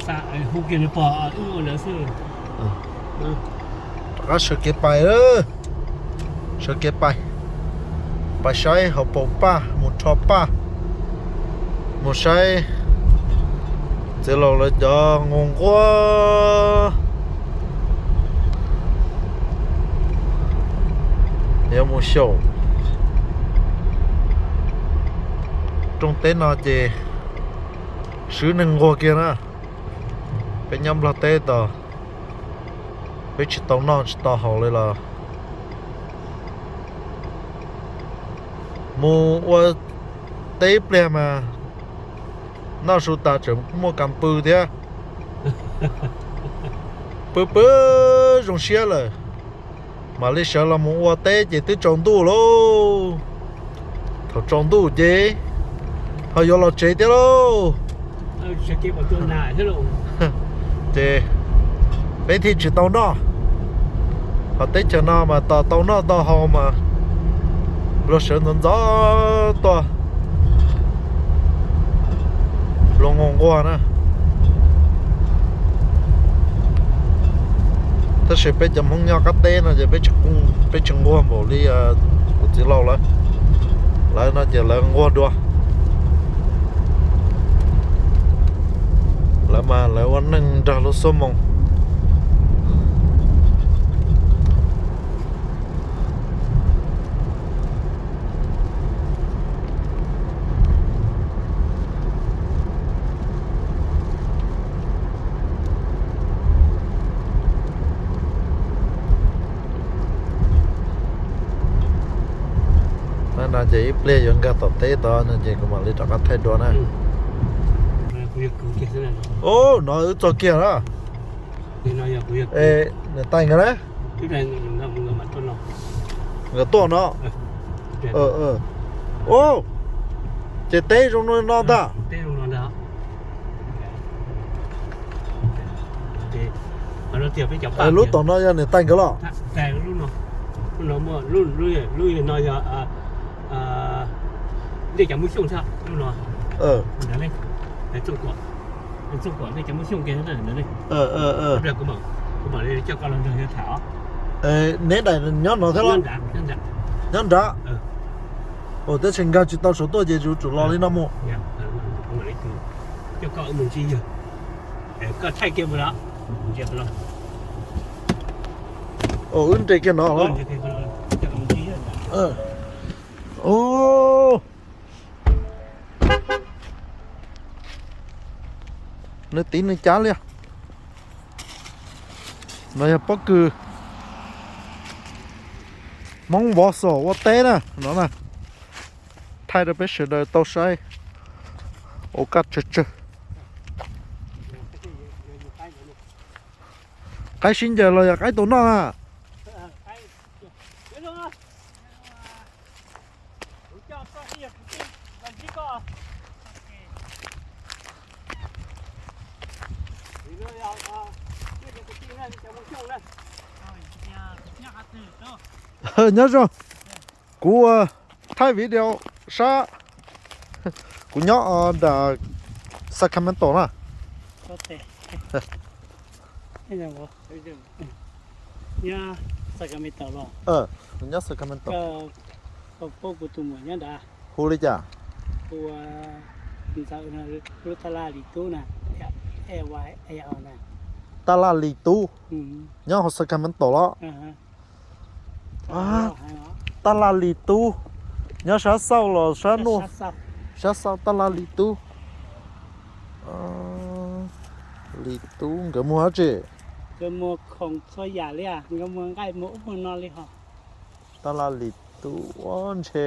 Hu kiag nws pog wb ua lawv xwb. Rov qab sawv kev pais, sawv kev pais, pais saib hauv paus paj, mus rho paj, mus saib txiv laus lawv cov nquag nquag. Yuav mus xyaum rooj teb no ces swb neeg nquag kiag na. Peb nyob Nplog teb tos, peb tsis tau noj tsis tau haus li los mus ua teb ib pliag mas noj su tas tseem muaj kas pw thiab. Pw pw zoo siab lawm, mam li sawv los mus ua teb ces twb tsaus ntuj lauj. Thaum tsaus ntuj ces ho yuav los tsev thiab lauj. Ces peb thiaj tsis tau noj. Ho teb chaws no mas tos tau noj tau haus mas luag sawv ntxov ntxov tuaj, luag nquag nquag na. Tab sis peb cov Hmoob nyob qab teb no ces peb tsis nquag npaum li kuv txiv laus lawv. Lawv no ces lawv nquag dua. Lawv mas lawv ua neej nrog lub xuab moos. No ces ib pliag yuav nkag tom teb tod no ces kuv mam li rov qab thaij dua na. Ub, no wb txog kiag na. Niam tais nkawd na. Nkawd tuaj no. Ces teb zoo no ntag. Lub tom no yog niam tais nkawd los? Neb daim nyob no thiab los? Nyob nrad. Ua tab sis nkag tsis tau saum tuaj ces yuav tsum los li no mus. Wb nres kiag no los? Nws tiv nws cav li. No yog pob kws Hmoob vov xom ua teb na no na. Thaij rau peb sawv daws tau saib ua kaj tsawg tsawg. Qaib sib ncaws los yog qaib tus noj na? Nyob zoo, kuv thaij video sab, kuv nyob nram Sacramento na. Nyob Sacramento. Hu li cas? Ntxawm, lub Taj Laj Lis Tub na. Taj Laj Lis Tub nyob hauv Sacramento los? Taj Laj Lis Tub, nyob sab xauj los sab nuj? Sab xauj Taj Laj Lis Tub. Lis Tub nkawd muag dab tsi? Nkawd muag khoom txhua yam li, nkawd muag nqaij muag ub muag no li hos. Taj Laj Lis Tub ua ntshe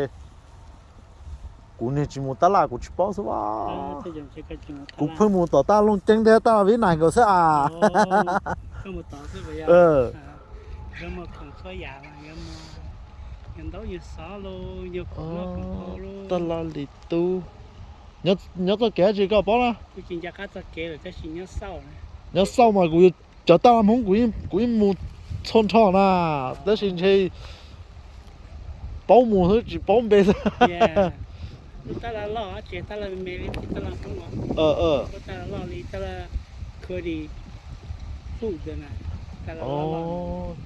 kuv niag tsis mus Taj Laj kuv tsis paub xwb as. Kuv pheej mus tom Taj Looj Ceeb thiab Taj Laj Vib Nais nkawd xwb as. Taj Laj Lis Tub. Nyob txoj kev dab tsi koj paub na? Nyob xauj mas kuv cov Taj Laj Hmoob kuv yeej mus txhua nrho na, tab sis ntshe paub mus xwb tsis paub npe xwb. Lub Taj Laj loj ces Taj Laj me me li Taj Laj Hmoob os. Lub Taj Laj loj li Taj Laj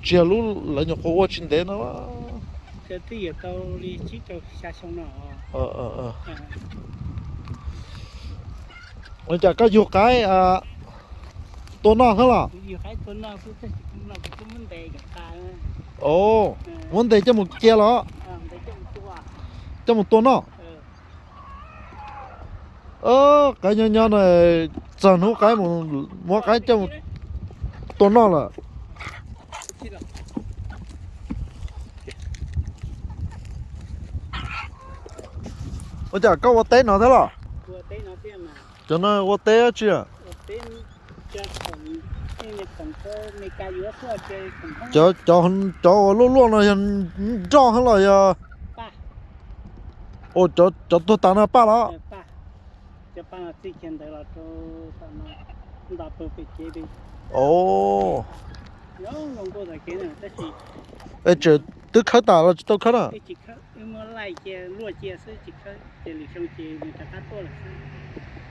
Tsiaj lub lawv nyuam qhuav ua tsis ntev no. Twb yuav tau li tsib rau xya xyoo no. Ua cas koj yug qaib tua noj thiab los? Muab ntes coj mus cia los? Coj mus tua noj. Qaib nyob nyob no, txog hnub qaib mus, muab qaib coj mus tua noj lawm. Ua cas koj ua teb no thiab los? Cov no ua teb dab tsi? Cov, cov uas luaj luaj no yog nroj thiab los yog? Ua cov tuag tas no paj los? Tseem twb khawb tas los tsis tau khawb na?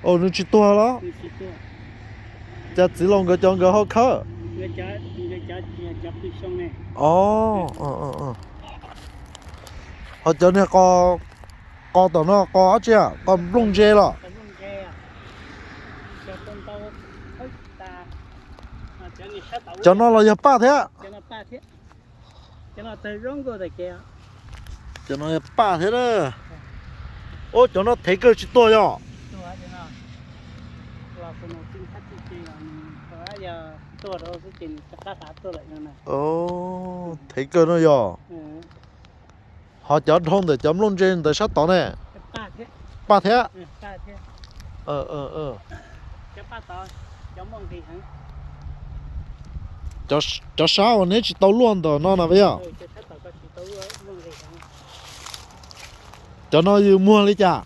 Nws tsis tuag los? Cas txiv laus nkawd cov nkawd ho khawb? Ho cov niag qos tom no qos dab tsi? Qos nplooj ntse los? Cov no los yog paj thiab? Cov no yog paj thiab na. Ua cov no thev kawg tsis tuag yog? Thev kawg no yog. Ho cov dhau ntawm cov nplooj ntse ntawd sab tod ne? Paj thiab? Cov sab uas neb tsis tau luaj ntawm no na yog? Cov no yus muag li cas?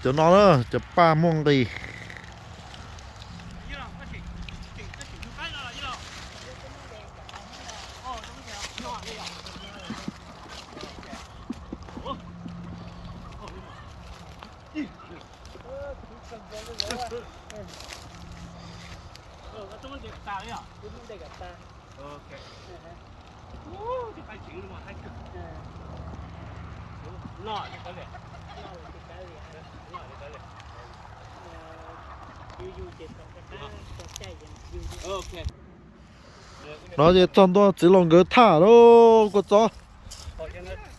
Cov no na, cov paj muaj nqis. No ces txog ntua txiv laus nkawd tham lauj, kua txob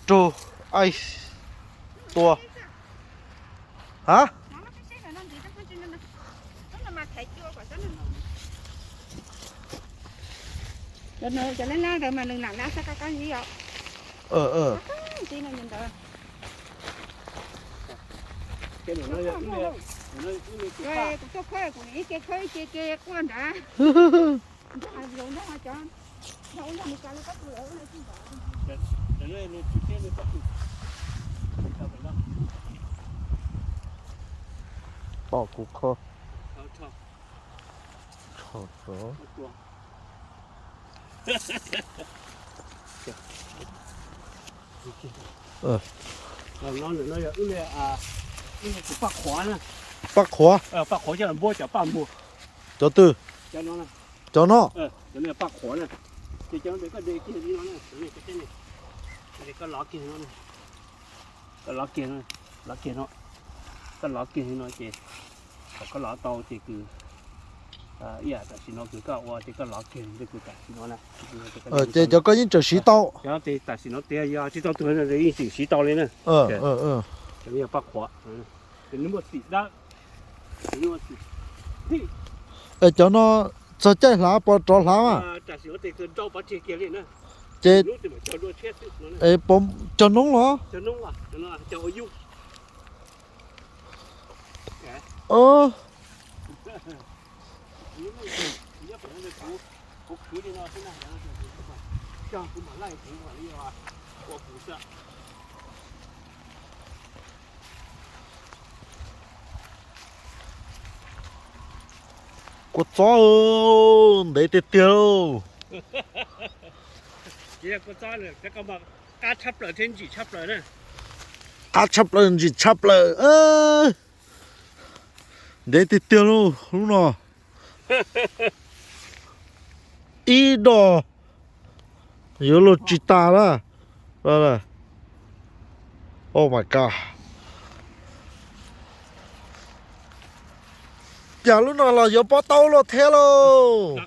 raug aib tua. Ha? Kuv tuaj khawb kuv ib ce khawb ib ce ces quaj nrad. Pom kuv kho. Paj qhuav. Paj qhuav coj los npuab cov paj muag. Cov twg? Cov no. Koj lov kiag no, lov kiag no, koj lov kiag no ces, thaum koj lov tau ces kws, ib yam tam sim no kws koj ua ces koj lov kiag no, kws tam sim no na. Ces cov koj yeej tseem siv tau. Tam sim no tias yog tsis tau tuag yeej tseem siv tau li na. Yog paj qhuav, nws muaj xim dawb. Cov no txog caij hlav puas rov hlav mas? Ces cog noob los? Kua txob ntev tiag tiag lauj. Qab tshaj plaws thiab ntsim tshaj plaws na. Qab tshaj plaws ntsim tshaj plaws. Ntev tiag tiag lauj lub no. Ib dos yuav luag tsis tas na. Oh my god. Cas lub no los yuav pob taub luaj thiab lauj.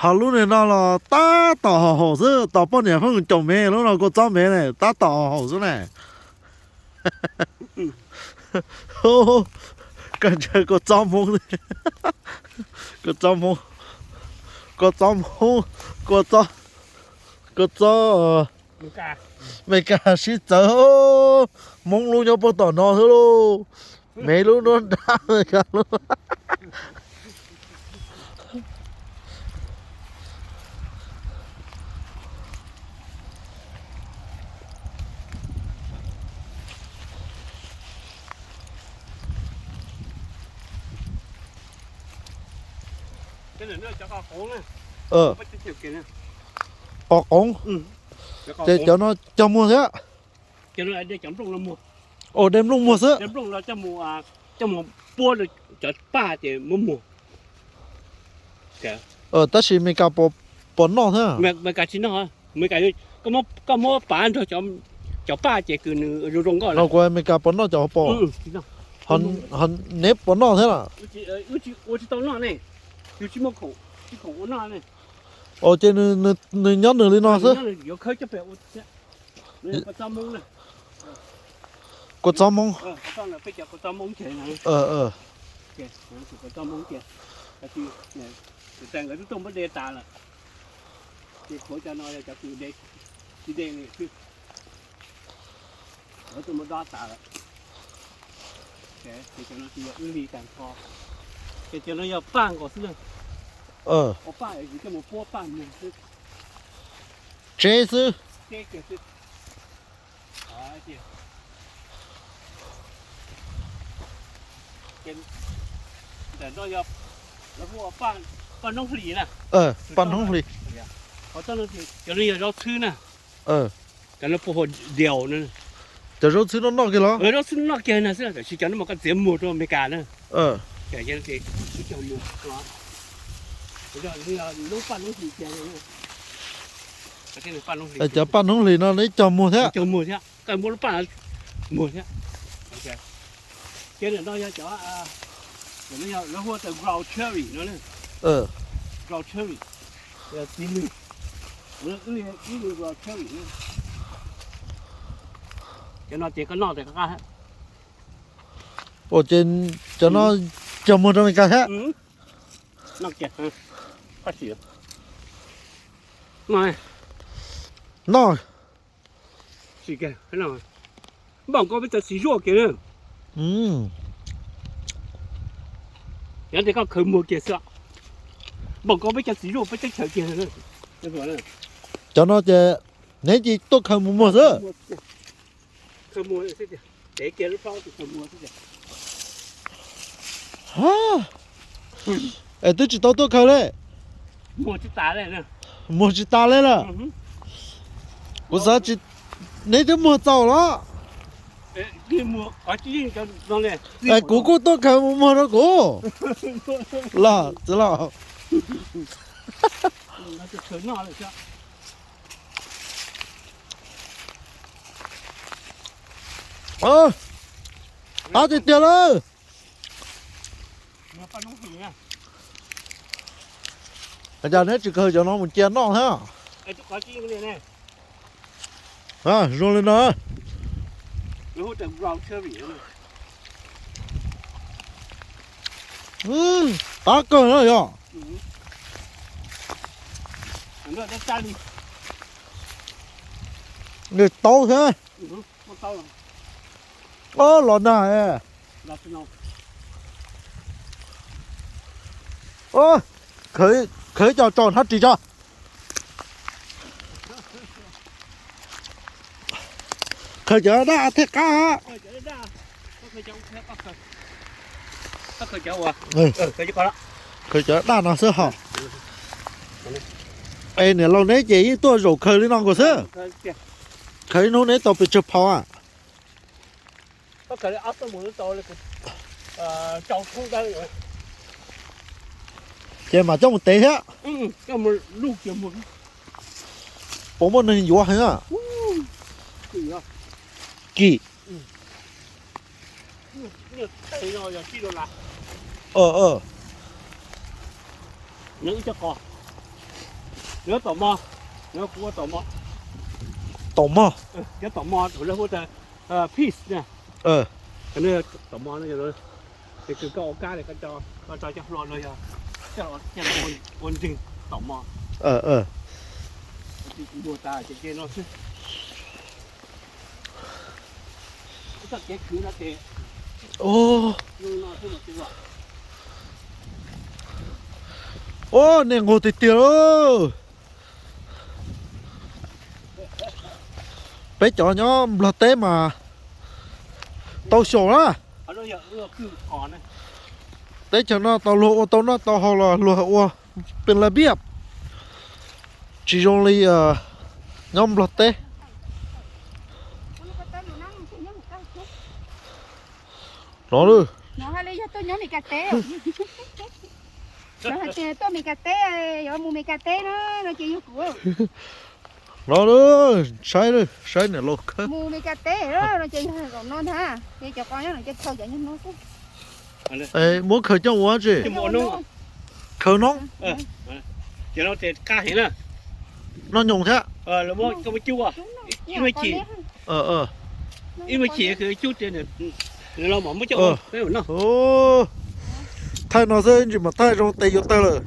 Ho lub niag no los tab tom haum haum xwb, tos poj niam pheej caum me, lub no kua txob me ne, tab tom haum haum xwb ne. Koj ntsia kua txob Hmoob, kua txob Hmoob, kua txob Hmoob, kua txob, kua txob Meskas sib txawv, Hmoob lub nyob puag tom no xwb lauj. Me lub nruab nrab Meskas lub. Qos qoov. Ces cov no cog muag thiab. Ua dej nplooj muag xwb. Coj mus puab cov paj ces muab muag. Tab sis Meskas puas noj thiab? Meskas tsis noj. Meskas koj muab pav nrog cov paj ces kws nws zoo zoo nkauj no. Kuv Meskas puas noj cov hauv paus? Ho neb puas noj thiab na? Ua tsis tau noj ne, yus tsis muaj khoom ua noj ne. Ces nws nyob nws li no xwb. Kua txob Hmoob. Ces cov no yog paj nkaus xwb na. Ua paj yus coj mus puab paj muag xwb. Tseb xwb. Ntawm no yog lawv hu ua paj noob hlis na. Paj noob hlis. Cov no yog zaub txhwb na. Cov no puas hu diaus na. Cov zaub txhwb no noj kiag los? Zaub txhwb noj kiag na xwb, tab sis cov no mas koj txiav muag rau Amelikas na. Lub paj noob hlis kiag. Cov paj noob hlis no neb cog muag thiab? Cog muag thiab, koj muab lub paj muag thiab. Ces ntawm no yog cov, lawv hu ua tas ground cherry no. Ground cherry, txiv lws, ib lws ground cherry. Cov no ces koj noj tas qab. Ua ces cov no cog muag rau Amelikas thiab? Noj. Npaj nkaus peb cov txiv zuaj kiag na. Yog tias koj khaws muag kiag xwb, npaj nkaus peb cov txiv zuaj peb teb chaws kiag. Cov no ces neb cia tuaj khaws mus muag xwb. Es twb tsis tau tuaj khaws li. Muag tsis tas li lawm. Kuv xav tsis, neb twb muag txaus los. Es kuv kuj tuaj khaws mus muag rau kuv. Los txiv los. Qab tiag tiag lawm. Cas neb tsis khaws cov no mus cia noj thiab? Zoo li no. Qab kawg na yog. Nws tau thiab. Ob los nag. Khawv cov tso hnab ris tso. Khawv cov daj thiaj qab. Khaws cov daj no xwb hos. Es niam laus neb ces yeej tuaj zaum khaws li no nkaus xwb. Khaws ib hnub neb tau pes tsawg phau a? Ces mam coj mus tev thiab. Puas muaj neeg yuav heev a? Kim. Tom mog. Tom mog. Tom mog, tom mog, kws koj ua kab, koj tso cov hlua no yog ua nreeg tom mog. Ua tas ces no xwb. Ua, nej nquag tiag tiag lauj. Peb cov nyob Nplog teb mas tau xyaum na. Teb chaws no tau luag ua tau noj tau haus los luag ua pes la biaj, tsis zoo li nyob Nplog teb. No, tuaj Meskas teb, yuav mus Meskas teb na, no ces yog kuv. No, saib, saib niam laus khawb. Mus Meskas teb no ces yog zaum no ntag, ces cov qos nyob no ces khaws cov nyob no xwb. Muab khaws coj ua tsi? Khaws noob. Noj nyoos thiab. Thaij no xwb ntsis mas thaij zoo tes yuav tawg lawm.